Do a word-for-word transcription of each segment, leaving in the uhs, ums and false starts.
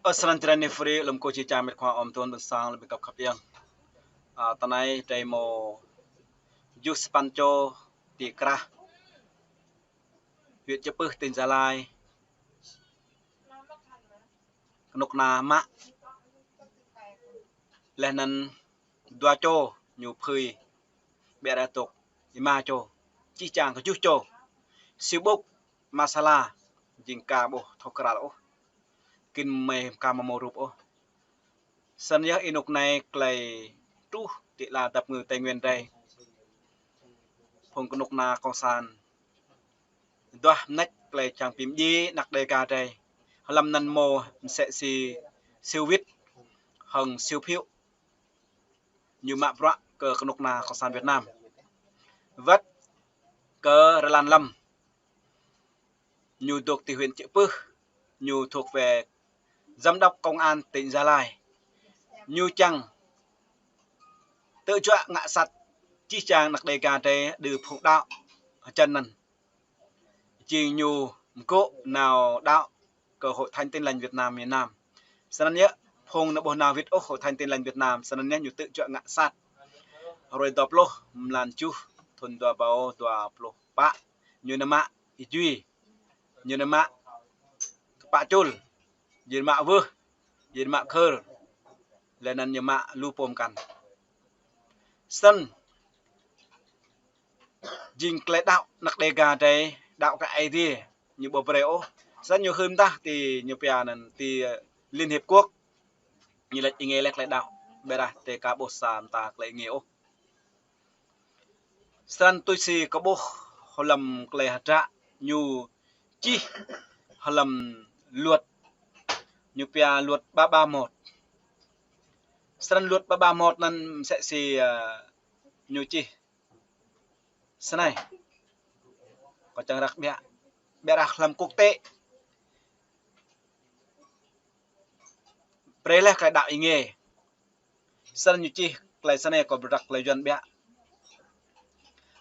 Ơ, srăng čơrăn ni free, lŏm kơ či čang mĕt khua ôm tuan bơ̆n sang lŏm kăp khăp yang. Ơ, tơ anai drơi mơ̆ juh sapăn čô ti Krah, huyện Chư Pưh, tỉnh Gia Lai. Kơnuk kơna mă. Laih anŭn dua čô ñu phơi, ƀiă ră tŏk êma čô, čih čang kơ juh čô. Siu ƀŭk masala, jing ka ƀuh thâo kral ôh. Kĭn mơ̆ ka mơ̆ mâo rup ôh. Snăn yơh ênuk anai tơlơi truh ti ala dăp ngư Tây Nguyên drơi. Phung kơnuk kơna cộng sản duah mnêč tơlơi čang pim dji anak Đêga drơi. Hlăm anăn mơ̆ msĕ si Siu Wit hăng Siu Phiu. Ñu mă bruă kơ kơnuk kơna cộng sản Việt Nam. Wăt kơ Rơlan Lâm. Ñu dôk ti huyện Chư Pưh. Ñu thuộc về giám đốc công an tỉnh Gia Lai. Ñu čang tơjuă ngă sat čih čang anak Đêga drơi đơ phung đaŏ hơjăn anăn. Jing ñu mgô̆ nao đaŏ kơ Hội Thánh Tin Lành Việt Nam miền Nam. Snăn yơh, phung ană ƀuh nao wĭt ôh Hội Thánh Tin Lành Việt Nam, snăn yơh ñu tơjuă ngă sat. Hrơi dua pluh mlan juh thŭn dua êbâo dua pluh pă, ñu nao mă êjui, ñu nao mă kpă čul, ñu nao mă wơh, ñu nao mă khơr, laih anăn ñu mă lu pô mkăn. Snăn jing tơlơi đaŏ anak Đêga drơi, đaŏ kơ Aê Diê, ñu ƀu brơi ôh. Snăn ñu hưn mdah ti ñu pia anăn ti Liên Hiệp Quốc. Ñu laĭ êngiê laih tơlơi đaŏ, ƀiădah drơi ka ƀuh sa mta tơlơi êngiê ôh. Snăn tui si kơ ƀuh hlăm tơlơi hơdră ñu čih hlăm luật, ñu pia luật ba ba một. Snăn luật ba ba một anăn msĕ si, ơ, ñu čih snei. Kâo čang răk ƀiă. Ƀiădah hlăm quốc tế brơi laih tơlơi đaŏ êngiê. Snăn ñu čih tơlơi snei, kâo brơi răk tơlơi Yuăn ƀiă.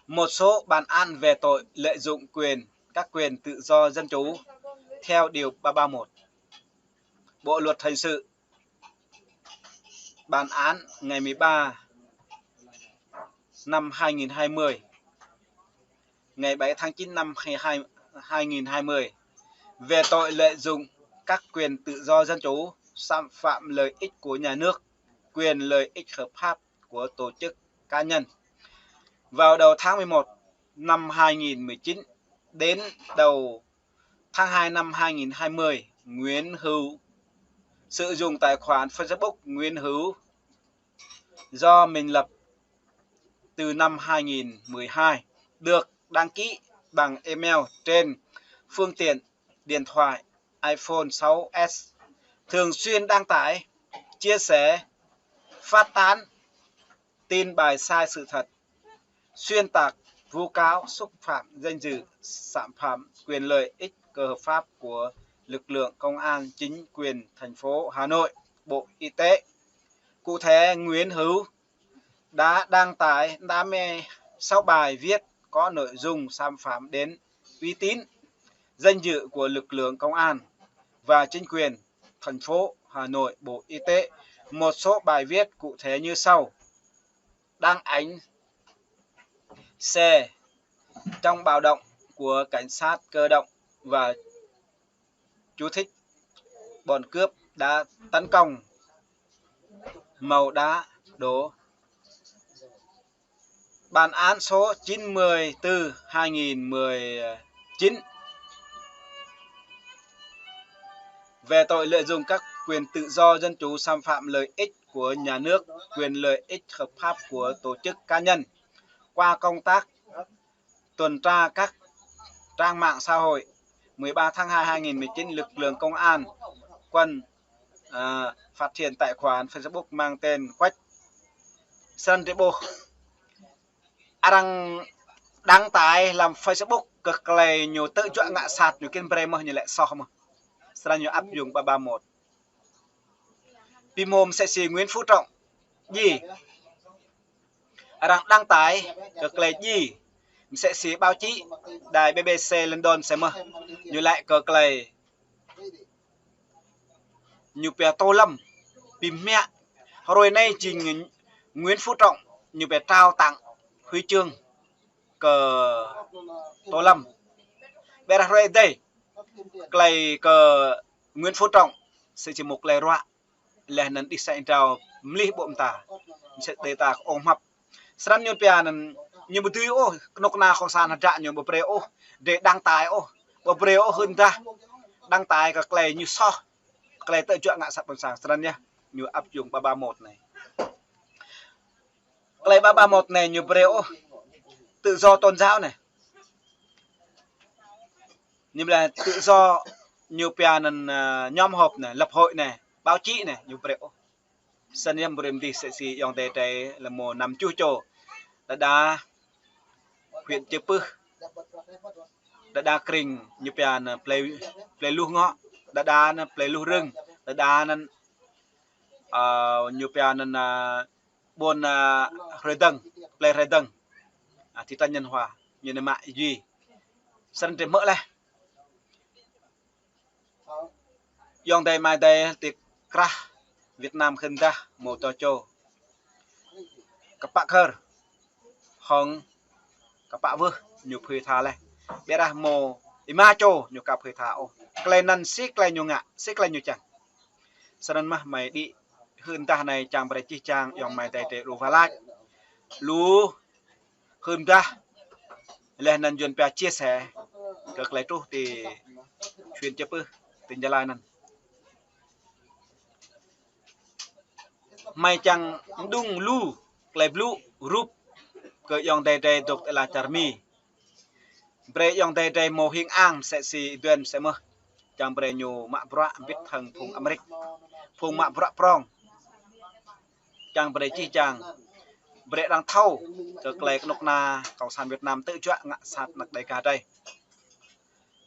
Một số bản án về tội lợi dụng quyền, các quyền tự do dân chủ theo điều ba ba một Bộ luật hình sự. Bản án ngày mười ba năm hai nghìn hai mươi, ngày bảy tháng chín năm hai, hai nghìn hai mươi, về tội lợi dụng các quyền tự do dân chủ, xâm phạm lợi ích của nhà nước, quyền lợi ích hợp pháp của tổ chức cá nhân. Vào đầu tháng mười một năm hai nghìn mười chín đến đầu tháng hai năm hai nghìn hai mươi, Nguyễn Hữu sử dụng tài khoản Facebook Nguyễn Hữu do mình lập từ năm hai nghìn mười hai, được đăng ký bằng email trên phương tiện điện thoại iPhone sáu S, thường xuyên đăng tải, chia sẻ, phát tán tin bài sai sự thật, xuyên tạc, vu cáo, xúc phạm danh dự, xâm phạm quyền lợi ích hợp pháp của lực lượng công an, chính quyền thành phố Hà Nội, Bộ Y tế. Cụ thể, Nguyễn Hữu đã đăng tải tám mươi sáu bài viết có nội dung xâm phạm đến uy tín, danh dự của lực lượng công an và chính quyền thành phố Hà Nội, Bộ Y tế. Một số bài viết cụ thể như sau: đăng ảnh xe trong báo động của cảnh sát cơ động và chú thích: bọn cướp đã tấn công màu đá đổ. Bản án số chín mươi tư hai nghìn mười chín về tội lợi dụng các quyền tự do dân chủ, xâm phạm lợi ích của nhà nước, quyền lợi ích hợp pháp của tổ chức cá nhân. Qua công tác tuần tra các trang mạng xã hội, mười ba tháng hai hai nghìn mười chín, lực lượng công an quận, à, phát hiện tài khoản Facebook mang tên Quách Săn Rê Bô. Arăng đăng tải hlăm Facebook kơ tơlơi ñu tơjuă ngă sat, ñu kĭn brơi mơh, ñu laĭ soh mơh. Snăn ñu áp dụng ba ba một. Bi mơ̆ msĕ si Nguyễn Phú Trọng djai. Arăng đăng tải kơ tơlơi djai msĕ si báo chí đài B B C London msĕ mơh. Ñu laĭ kơ tơlơi Ñu pia Tô Lâm, ƀing mă. Hrơi anai jing Nguyễn Phú Trọng, ñu pia trao tặng huy chương kơ Tô Lâm. Ƀiădah hrơi adih, tơlơi kơ Nguyễn Phú Trọng, sĭt jing mơ̆ tơlơi ruă, laih anŭn đih sa ih trao mlih ƀô̆ mơta. Sĭt đe ta ôh mơ̆p. Srăng ñu pia anŭn, ñu ƀu dưi ôh, kơnuk kơna Cộng sản hơdră ñu ƀu brơi ôh, đe đăng tải ôh, ƀu brơi ôh hưn dah, đăng tải kơ tơlơi ñu soh, tơlơi tơjuă ngă sat ƀôn sang srăng yơh, ñu áp dụng ba ba một anai. Tơlơi ba ba một anai ñu brơi ôh, tự do tôn giáo anai. Ñu brơi tự do, ñu pia anŭn, ơ, nhóm họp anai, lập hội anai, báo chí anai, ñu brơi ôh. Srăng yơh brơi mơ̆ đih sĭt si ayŏng adơi drơi lĕ mơ̆ năm čuh čô. Đơđa huyện Chư Pưh. Đơđa krĭng ñu pia anŭn plơi, plơi Luh Ngŏ. Đơđa anŭn plơi Luh Rưng. Đơđa anŭn, ơ, ñu pia anŭn, ơ, ƀôn, ơ, Hrơi Dơ̆ng, plơi Hrơi Dơ̆ng. Ơ, thị trấn Nhân Hòa, ñu anŭn mă jui. Srăng drơi hmư̆ laih. Ayŏng adơi amai adơi ti krah Việt Nam khĭn dah mơ̆ tơ čô. Kơpă Khơr, hăng kơpă Wưh ñu phơi tha laih. Ƀiădah mơ̆ ih mă čô ñu ka phơi tha ôh. Tơlơi anŭn sĭt tơlơi ñu ngă, sĭt tơlơi ñu čang. Srăng mơ̆ mai đĭ hưn dah anai čang brơi čih čang ayŏng amai adơi drơi lu wah lač. Lu hưn dah. Laih anŭn Yuan pia chia sẻ kơ tơlơi truh ti huyện Chư Pưh, tỉnh Gia Lai anŭn. Mai čang mơđung lu tơlơi blŭ rup kơ ayŏng adơi drơi dŏ ti ala čar Mi. Brơi ayŏng adơi drơi mơ̆ hing ang mơsĕ si Yuan mơsĕ mơ̆. Čang brơi ñu mă bruă bĭt hăng phung Amêrik, phung mă bruă prŏng. Čang brơi čih čang, brơi arăng thâo kơ tơlơi kơnuk kơna Cộng sản Việt Nam tơjuă ngă sat anăk Đêga drơi.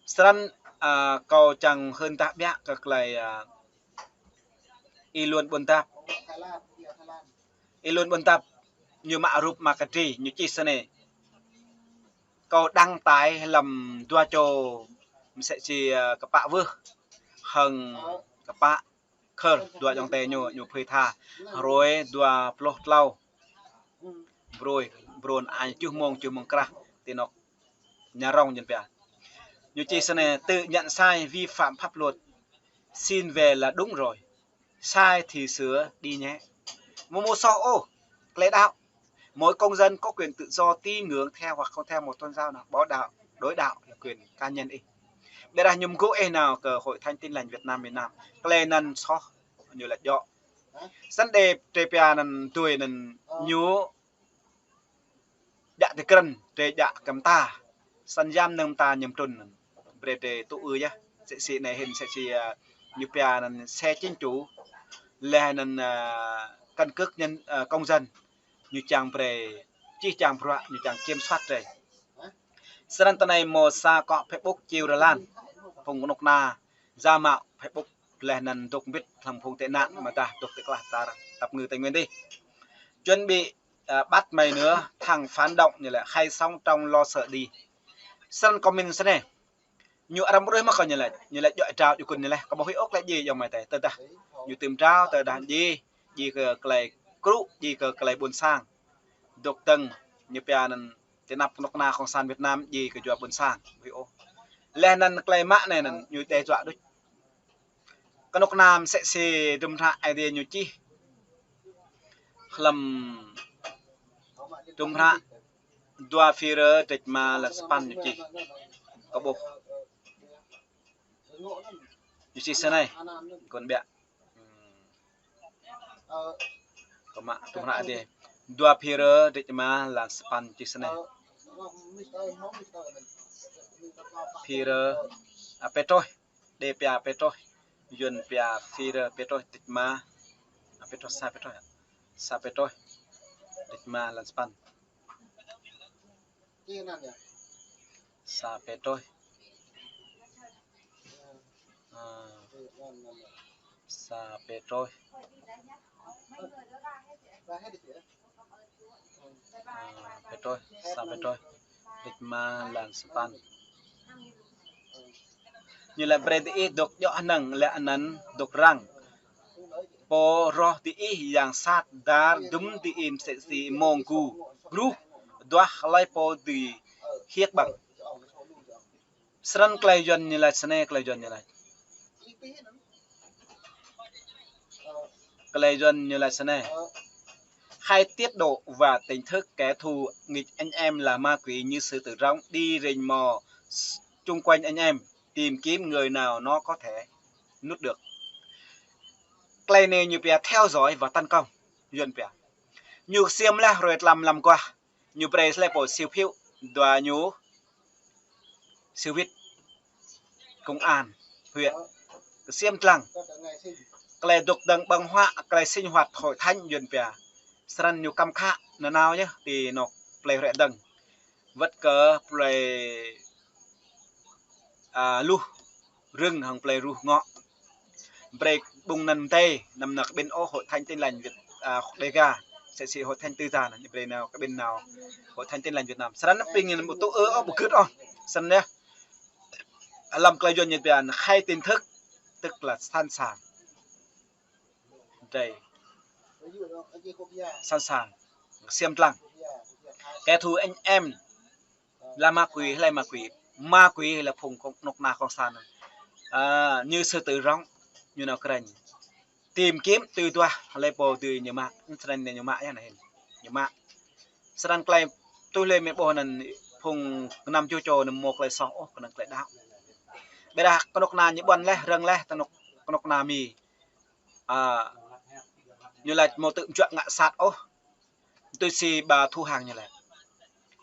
Srăng, ơ, kâo čang hưn dah ƀiă kơ tơlơi, ơ, Y Luân Ƀuôn Dap. Y Luân Ƀuôn Dap ñu mă rup mă kơdri, ñu čih sơnai. Kâo đăng tải lăm dua čô mơsĕ si, ơ, kơpă Wưh hăng kơpă Khơr, dua ayŏng adơi ñu, ñu phơi tha hrơi dua pluh klâo. Brơi, brơi anai čuh mông, čuh mông krah ti anŏ Nhà Rông Yuan pia. Ñu čih sơnai: tự nhận sai vi phạm pháp luật, xin về là đúng rồi. Sai thì sửa đi nhé. Mơ̆ mơ̆ soh ôh, tơlơi đaŏ. Mỗi công dân có quyền tự do tín ngưỡng theo hoặc không theo một tôn giáo nào. Bỏ đạo, đổi đạo là quyền cá nhân ih. Ƀiădah ñu mơgŭ ih nao kơ Hội Thánh Tin Lành Việt Nam miền Nam. Tơlơi anŭn soh, ñu laĭ djơ̆. Srăng đe drơi pia anŭn tui anŭn ñu djă tơkrăn, drơi djă kơ mơta. Srăng yam năng mơta ñu mơtrŭn anŭn. Brơi drơi tŭ ư yơh. Sĭt si anai hĭn sĭt si, ơ, ñu pia anŭn xe chính chủ. Laih anŭn, ơ, căn cước nhân, ơ, công dân. Ñu čang brơi, čih čang bruă, ñu čang kiểm soát drơi. Srăng tơ anai mơ̆ sa akŏ Facebook Chiêu Rơlan. Phung kơnuk kơna giả mạo Facebook laih anŭn dŏ ƀĭt hăng phung tị nạn mơ̆ dah dŏ ti klah čar tap ngư Tây Nguyên dih. Chuẩn bị, à, bắt mày nữa, thằng phản động, ñu laĭ, hãy sống trong lo sợ đi. Srăng comment sơnai. Ñu arăng ƀu đuaĭ mă kơ ñu laĭ, ñu laĭ djơ̆ drao djơ̆ kun ñu laĭ, kơ ƀu huĭ ôh tơlơi djai ayŏng amai adơi. Tơdah ñu tơm drao, tơdah djai, djai kơ tơlơi krŭ, djai kơ tơlơi ƀôn sang. Dŏ tơ̆ng, ñu pia anŭn ti anăp kơnuk kơna Cộng sản Việt Nam, djai kơ jua ƀôn sang, ƀu huĭ ôh. Laih anŭn tơlơi mă anai anŭn, ñu đe djơ̆ đôč. Kơnuk kơna mơsĕ si hơdôm hră Aê Diê ñu čih. Hlăm hơdôm hră dua Phi-rơ dêč ma lăn sapăn ñu čih. Kơ ƀuh. Ñu čih sơnai. Kơ ƀiă. Kơ mă hơdôm hră Aê Diê. Dua Phi-rơ dêč ma lăn sapăn čih sơnai. Phi-rơ, a, Pêtrôs. Đe pia Pêtrôs, Yuan pia Phi-rơ, Pêtrôs dêč ma. A, Pêtrôs, sa Pêtrôs, a. Sa Pêtrôs dêč ma lăn sapăn. Sa Pêtrôs. A, sa Pêtrôs. A, Pêtrôs, sa Pêtrôs dêč ma lăn sapăn. Ñu laĭ brơi diih dŏ djơ̆ hơnơ̆ng, laih anŭn dŏ răng. Pô roh diih yang sat dar dŭm diih msĕ si mông gu gruh duah hlơi pô dưi hiăk ƀơ̆ng. Srăng tơlơi Yuan ñu laĭ snei, tơlơi Yuan ñu laĭ. Tơlơi Yuan ñu laĭ snei. Hai tiết độ và tỉnh thức kẻ thù nghịch anh em là ma quỷ như sư tử rống đi rình mò chung quanh anh em, tìm kiếm người nào nó có thể nuốt được. Tơlơi anai ñu pia theo dõi và tấn công. Yuan pia. Ñu ksiêm laih hrơi tlam lăm guah. Ñu brơi hlơi pô siu phiu, dua ñu siu wĭt công an huyện. Ksiêm tlang. Tơlơi dŏ dăng ƀơ̆ng huă, tơlơi sinh hoạt hội thánh Yuan pia. Srăng ñu kăm khă nanao yơh, ti anŏ plei hrĕ dăng. Wơ̆t kơ plei, a, luh rưng hăng plei luh ngŏ. Brơi ƀung anŭn mơdơi, anăm nao kơ ƀing ôh Hội Thánh Tin Lành Việt, a, Đêga, msĕ si Hội Thánh Tư Gia anŭn, brơi nao kơ ƀing nao Hội Thánh Tin Lành Việt Nam. Srăng anŭn ƀing anŭn ƀu tŭ ư ôh, ƀu gưt ôh. Srăng yơh. Lăm tơlơi Yuan ñu pia hai tỉnh thức, tức là sẵn sàng. Đây. Sẵn sàng. Ksiêm tlang. Kẻ thù anh em là ma quỷ hay là ma quỷ? Ma quỷ hay là phung cộng, nŏk na cộng sản. À, như sư tử rống, ñu nao krĕnh. Tìm kiếm, tui duah, hlơi pô dưi ñu mă, srăng ñu mă yơh anai. Ñu mă. Srăng tơlơi, tui hlơi mơ̆ ƀuh anŭn phung kơnăm čô čô anŭn mơ̆ tơlơi soh ôh, kơnơ̆ng tơlơi đaŏ. Ƀiădah kơnuk kơna ñu ƀuăn laih, rơ̆ng laih, kơnuk, kơnuk kơna Mi. À, ñu laĭ mơ̆ tŭ mjuă ngă sat ôh. Tui si ƀă thu hàng ñu laĭ.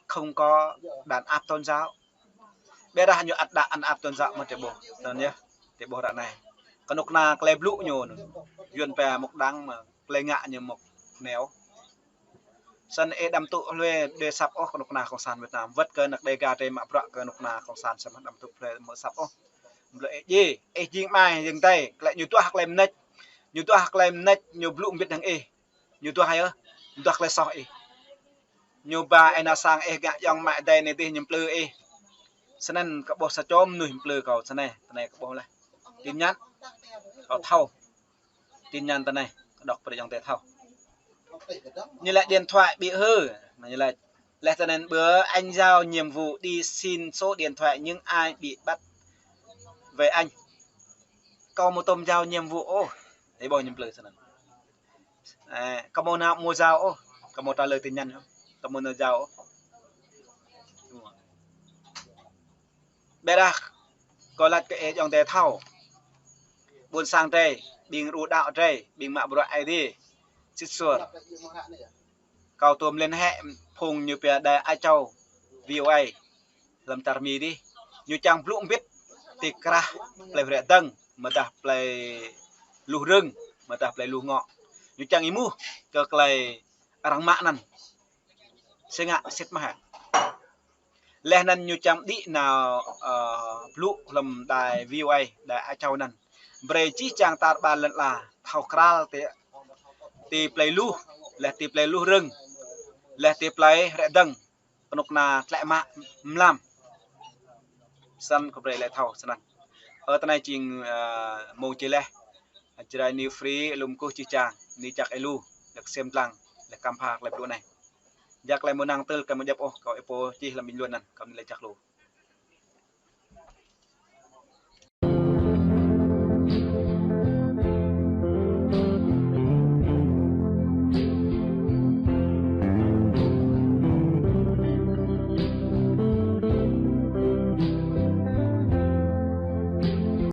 Không có đàn áp tôn giáo. Ƀiădah ñu ăt đa đàn áp tôn giáo mơ̆ tơƀuh. Tơnăn yơh, tơƀuh ră anai. Kơnuk kơna tơlơi blŭ ñu anŭn. Yuan pia mơ̆ đang mơ̆ tơlơi ngă ñu mơ̆ neo. Srăng ih đăm tŭ hlơi đe săp ôh kơnuk kơna cộng sản Việt Nam. Wơ̆t kơ anăk Đêga drei mă bruă kơ kơnuk kơna cộng sản samơ̆ đăm tŭ hlơi mơ̆ săp ôh. Blŭ ih djai, ih jing amai jing adơi, tơlơi ñu duah tơlơi mơneč. Ñu duah tơlơi mơneč, ñu blŭ mbĭt hăng ih. Ñu duah yơh, ñu duah tơlơi soh ih. Ñu ba ih nao sang ih ngă ayŏng amai adơi anai dih ñu mplư ih. Srăng kâo ƀuh sa čô mơnuih mplư kâo srăng, tơnai kâo ƀuh laih. Tin nhắn. Kâo thâo. Tin nhắn tơnai, đọc brơi ayŏng adơi thâo. Ñu laĭ điện thoại bị hư, ñu laĭ. Laih tơnăn bữa anh giao nhiệm vụ đi xin số điện thoại những ai bị bắt về anh. Kâo mơ̆ tŭm giao nhiệm vụ ôh. Ih ƀuh ñu mplư srăng. Ơ, kâo mơ̆ nao mơ̆ giao ôh. Kâo mơ̆ trả lời tin nhắn ôh. Kâo mơ̆ nao giao ôh. Ƀiădah kâo laĭ kơ ih ayŏng adơi thâo. Ƀuôn sang drei, ƀing ru đaŏ drei, ƀing mă bruă Aê Diê. Sĭt suôr. Kâo tuôm liên hệ phung ñu pia Đài Á Châu, V O A, lăm čar Mi dih. Ñu čang blŭ mbĭt ti krah plei hrĕ dơ̆ng, mơ̆ dah plei luh rưng, mơ̆ dah plei luh ngŏ. Ñu čang êmuh kơ tơlơi arăng mă anăn. Si ngă sĭt mơ̆ hă. Laih anăn ñu čang đĭ nao, ơ, blŭ hlăm đài V O A, Đài Á Châu anăn. Brơi jih jang tar ƀar lŏn ala thâo krăl ti, ti plei luh, laih ti plei luh rưng, laih ti plei hrĕ dơ̆ng, kơnuk kơna tlĕ mă mlam. Srăng kâo brơi laih thâo srăng. Ơ, tơnai jing, ơ, mông čih laih. Jrai New Free, lŏm kơkuh jih jang, ni jak ih lu, jak ksiêm tlang, jak kăm pha tơlơi blŭ anai. Jak tơlơi mơnăng tơl kâo mơ̆ djŏp ôh, kâo ih pô čih hlăm bình luận anăn, kâo ni laih jak lu.